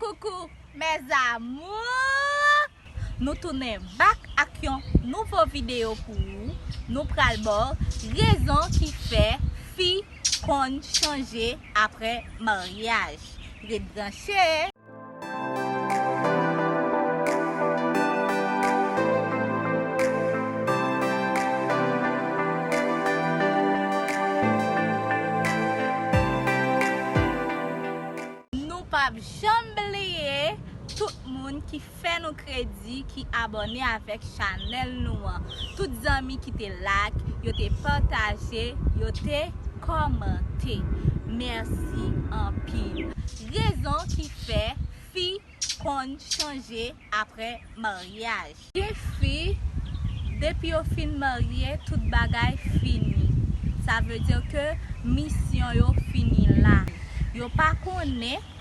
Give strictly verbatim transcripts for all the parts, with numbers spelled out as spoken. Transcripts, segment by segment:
Coucou mes amours! Nou tounen back ak yon nouvo videyo pou ou. Nou pral ba w rezon ki fè fi konn chanje apre maryaj. Ret branche! Nou p ap janm bliye tout moun ki fè nou kredi, ki abòne avèk chanèl nou an. Tout zanmi ki te like, yo te pataje, yo te kòmante. Mèsi anpil. Rezon ki fè fi konn chanje apre maryaj. Gen fi, depi yo fin marye, tout bagay fini. Sa vle di ke misyon yo fini la. Yo pa konnen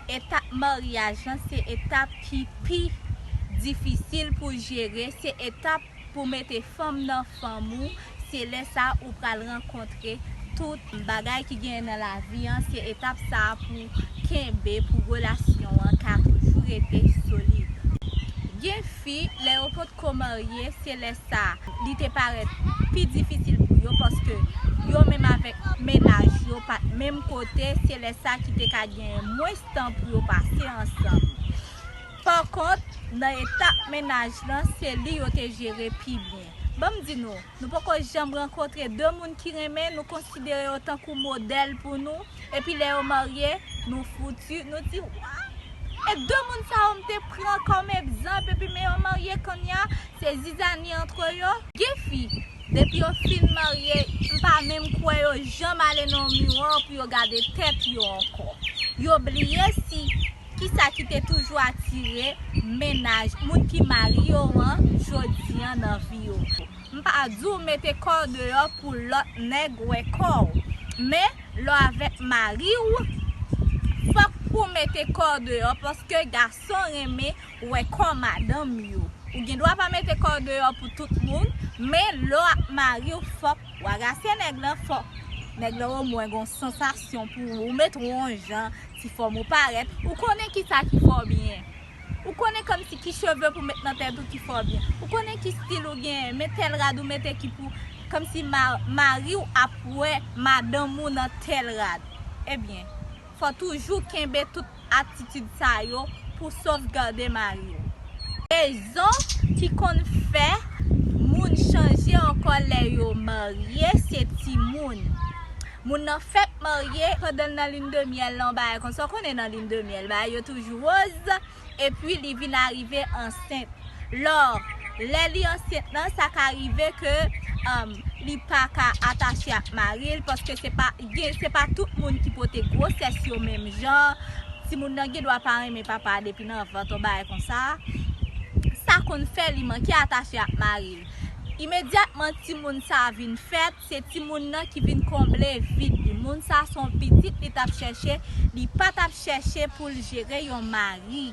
etap maryaj lan se etap ki pi difisil pou jere, se etap pou mete fanm nan fanm ou, se lè sa ou pral rankontre tout bagay ki genyen nan lavi an, se etap sa pou kenbe pou relasyon an ka toujou rete solid. Gen fi, lè yo potko marye, se lè sa li te parèt pi difisil pou yo, paske yo menm avèk mennaj yo pa t menm kote, se lè sa ki te ka genyen mwens tan pou yo pase ansanm. Pa kont, nan etap mennaj lan, se li yo te jere pi byen. Ban m di nou, nou poko janm rankontre de moun ki renmen, nou konsidere yo tankou modèl pou nou, epi lè yo marye, nou fouti, nou di, "Wa! E de moun sa yo m te pran kòm egzanp, epi men yo marye kounye a, se zizani antre yo." Gen fi, depi yo fin marye, m pa menm kwè yo janm ale nan yon miwa pou yo gade tèt yo ankò. Yo bliye si kisa ki te toujou atire mennaj, moun ki mari yo an, jodi an nan vi yo. M pa di w mete kò w deyò pou lòt nèg wè kò w. Men, lè w avèk mari w, fòk ou mete kò w deyò, paske gason renmen wè kò madanm yo. Ou gen dwa pa mete kò w deyò pou tout moun, men lè w ap mari w, fòk w agase nèg lan, fòk nèg lan omwen gon sansasyon pou ou, ou met yon jan, ti fòm ou parèt, ou konnen kisa ki fè w byen. Ou konnen kòmsi ki cheve pou met nan tèt ou ki fè w byen. Ou konnen ki stil ou genyen, men tèl rad ou mete ki pou, kòmsi ma-, mari w ap wè madanm ou nan tèl rad. Ebyen, fò toujou kenbe tout atitid sa yo pou sovgade mari w. Rezon ki konn fè moun chanje ankò lè yo marye, se timoun. Moun nan fèk marye, pandan l nan lin de myèl lan, yon bagay konsa, w konnen nan lin de myèl, bagay yo toujou woz, epi li vin arive ansent. Lò, lè li ansent lan, sa ka rive ke, um, li pa ka atache ak mari l, paske se pa, gen, se pa tout moun ki pote gwosès yo menm jan. Timoun nan gen dwa pa renmen papa a depi nan vant, yon bagay konsa. Sa konn fè li manke atache ak mari l. Imedyatman timoun sa a vin fèt, se timoun nan ki vin konble vid li. Moun sa a se yon pitit li t ap chèche, li pa t ap chèche pou l jere yon mari.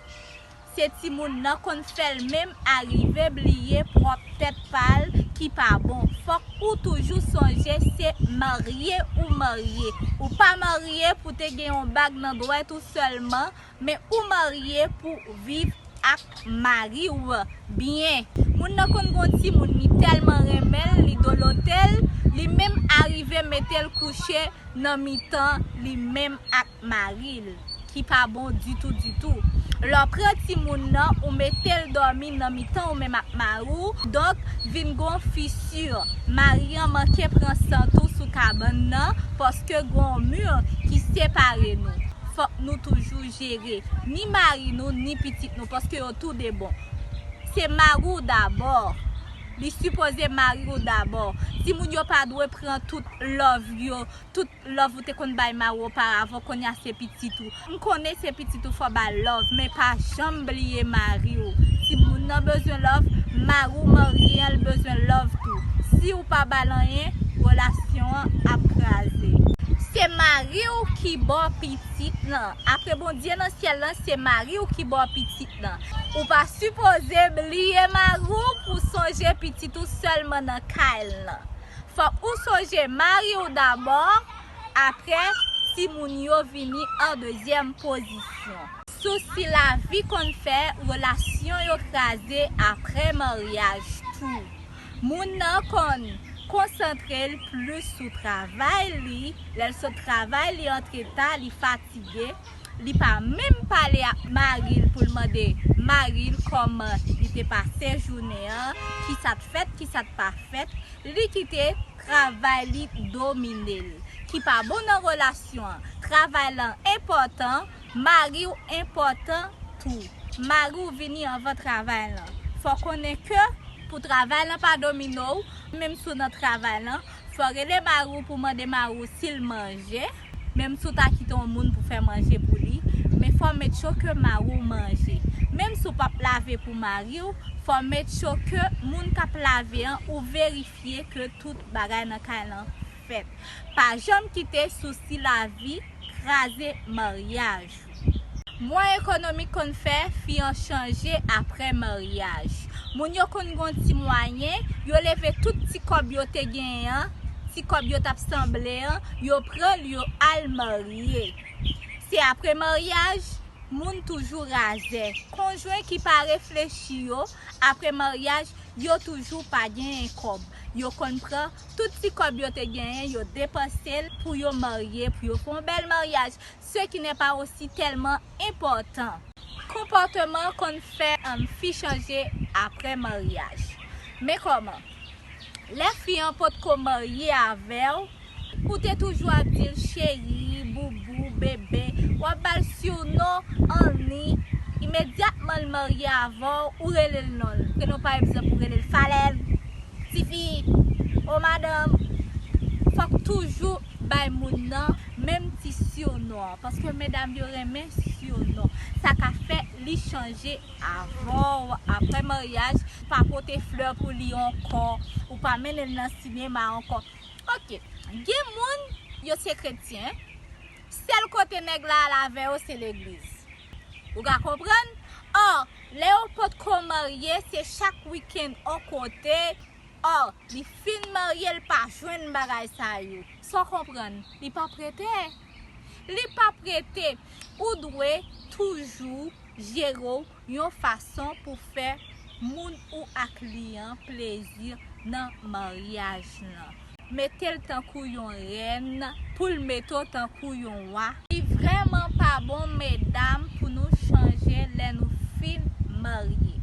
Se timoun nan konn fè l menm arive bliye pwòp tèt pa l ki pa bon. Fòk ou toujou sonje se marye ou marye. Ou pa marye pou te gen yon bag nan dwèt ou sèlman, men ou marye pou viv ak mari w byen. Moun nan konn gon timoun, li tèlman renmen l, li dolote l, li menm arive mete l kouche nan mitan li menm ak mari l, ki pa bon ditou, ditou. Lè w pran timoun nan, ou mete l dòmi nan mitan ou menm ak mari w, donk, vin gon fisi. Mari an manke pran sant ou sou kabann nan, paske gon mi ki separe nou. Fòk nou toujou jere ni mari nou, ni pitit nou, paske yo tou de bon. Se mari w dabò. Li sipoze mari w dabò. Timoun yo pa dwe pran tout love yo, tout love ou te konn bay mari w oparavan, kounye a se pitit ou. M konnen se pitit ou fò ba l love, men pa janm bliye mari w. Timoun nan bezwen love, mari w marye an l bezwen love tou. Si w pa ba l anyen, relasyon an ap kraze. Se mari w ki ba w pitit lan. Apre Bondye nan syèl lan, se mari w ki ba w pitit lan. Ou pa sipoze bliye mari w pou sonje pitit ou sèlman nan kay lan. Fòk ou sonje mari w dabò, apre timoun yo vini an dezyèm pozisyon. Sousi lavi konn fè relasyon yo kraze apre maryaj tou. Moun nan konn konsantre l plis sou travay li, lè l sot travay li antre ta, li fatige, li pa menm pale ak mari l pou l mande mari l kòman li te pase jounen an, ki sa t fèt, ki sa t pa fèt, li kite travay li domine l. Ki pa bon nan relasyon an. Travay lan enpòtan, mari w enpòtan tou. Mari w vini anvan travay lan. Fò konnen ke pou travay lan pa domine w, menm si w nan travay lan, fò rele mari w pou mande mari w si l manje. Menm si w ta kite yon moun pou fè manje pou li, men fò make sure ke mari w manje. Menm si w p ap lave pou mari w, fò make sure ke moun k ap lave an, ou verifye ke tout bagay nan kay lan fèt. Pa janm kite sousi lavi kraze maryaj ou. Mwen ekonomik konn fè fi an chanje apre maryaj. Moun yo konn gon ti mwayen, yo leve tout ti kòb yo te genyen an, ti kòb yo t ap sanble an, yo pran l, yo al marye. Se apre maryaj, moun toujou razè. Konjwen ki pa reflechi yo, apre maryaj, yo toujou pa genyen kòb. Yo konn pran tout ti kòb yo te genyen, yo depanse l pou yo marye, pou yo fè yon bèl maryaj. Ce qui n'est pas aussi tellement important. Konpòteman konn fè, um, fi chanje apre maryaj. Men kòman? Lè fi an potko marye avè w, ou te toujou ap di l cheri, boubou, bebe, w ap ba l surnon anni, imedyatman l marye avè w, ou rele l non l. Prenon pa egzanp, ou rele l Falèv, tifi, o madanm. Fòk toujou bay moun nan menm ti surnon an, paske medam yo renmen surnon. Sa ka fè li chanje avè w apre maryaj, pa pote flè pou li ankò, ou pa mennen l nan sinema ankò. Ok, gen moun, yo se kretyen, sèl kote nèg la al avè yo se legliz. Ou ka konprann? Ò, lè yo potko marye, se chak wikenn on kote. Ò, li fin marye, l pa jwenn bagay sa yo. Sa w konprann? Li p ap rete. Li p ap rete. Ou dwe toujou jere w yon fason pou fè moun ou ak li an plezi nan maryaj lan. Mete l tankou yon rèn, pou l mete w tankou yon wa. Li vrèman pa bon, medam, pou nou chanje lè nou fin marye.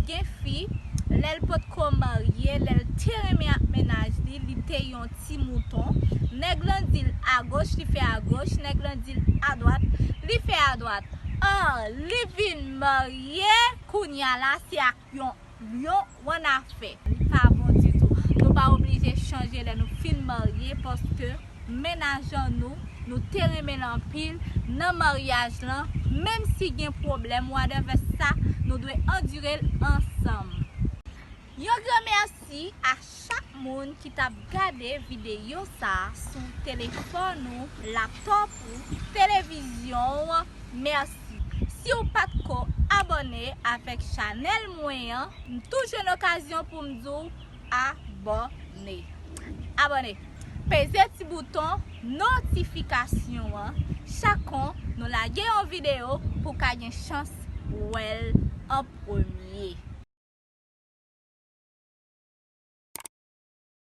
Gen fi, lè l potko marye, lè l te renmen ak mennaj li, li te yon ti mouton. Nèg lan di l agoch, li fè agoch, nèg lan di l adwat, li fè adwat. An, li vin marye, kounye a la, se ak yon lyon w annafè. Li pa bon ditou. Nou pa oblije chanje lè nou fin marye, paske mennaj an nou, nou te renmen l anpil nan maryaj lan, menm si gen pwoblèm, whatever sa, nou dwe andire l ansanm. Yon gran mèsi a chak moun ki t ap gade videyo sa a sou telefòn ou, laptòp ou, televizyon w. Mèsi. Si w pa t ko abòne avèk chanèl mwen an, m tou jwenn okazyon pou m di w abòne. Abòne. Peze ti bouton notifikasyon an. Chak kon nou lage yon videyo, pou w ka gen chans wè l an premye.